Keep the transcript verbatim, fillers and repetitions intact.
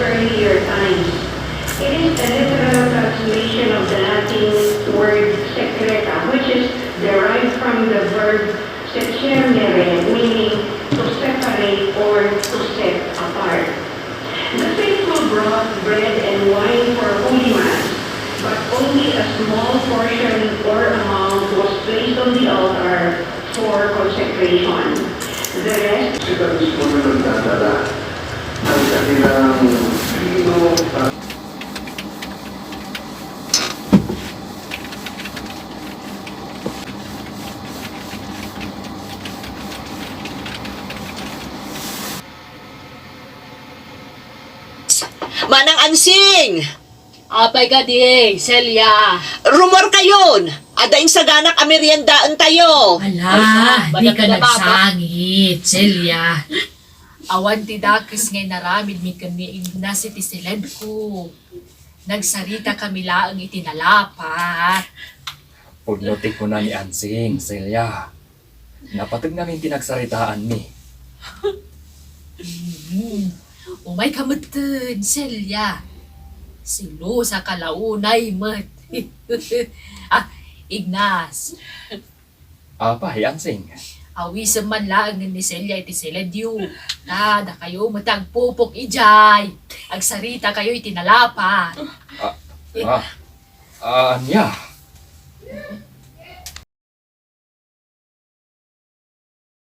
earlier times. It is a literal translation of the Latin word secreta, which is derived from the verb secernere, meaning to separate or to set apart. The faithful brought bread and wine for Holy Mass, but only a small portion or amount was placed on the altar for consecration. The rest Sila mismo na nagdadala ng kanilang vino at Manang Ansing! Apay kadi, Celia? Rumor kayon! Adda insaganak a meriendaentayo! Ala, ay, di ka nagsangit, Celia. Awan ti dakes nga inaramidmi ken ni Ignas iti seledko. Nagsarita kami laeng iti nalapat. Pudno ti kuna ni Ansing, Celia. Napateg ngamin ti nagsaritaanmi. Mm. Umay ka metten, Celia. Selosa ka la unay met. Ah, Ignas. Apay, Ansing? Awisem man laeng ni Celia iti seledyo. Ta, dakayo met ti agpupok idiay. Agsarita kayo iti nalapat. Ah, ah, ah, ania?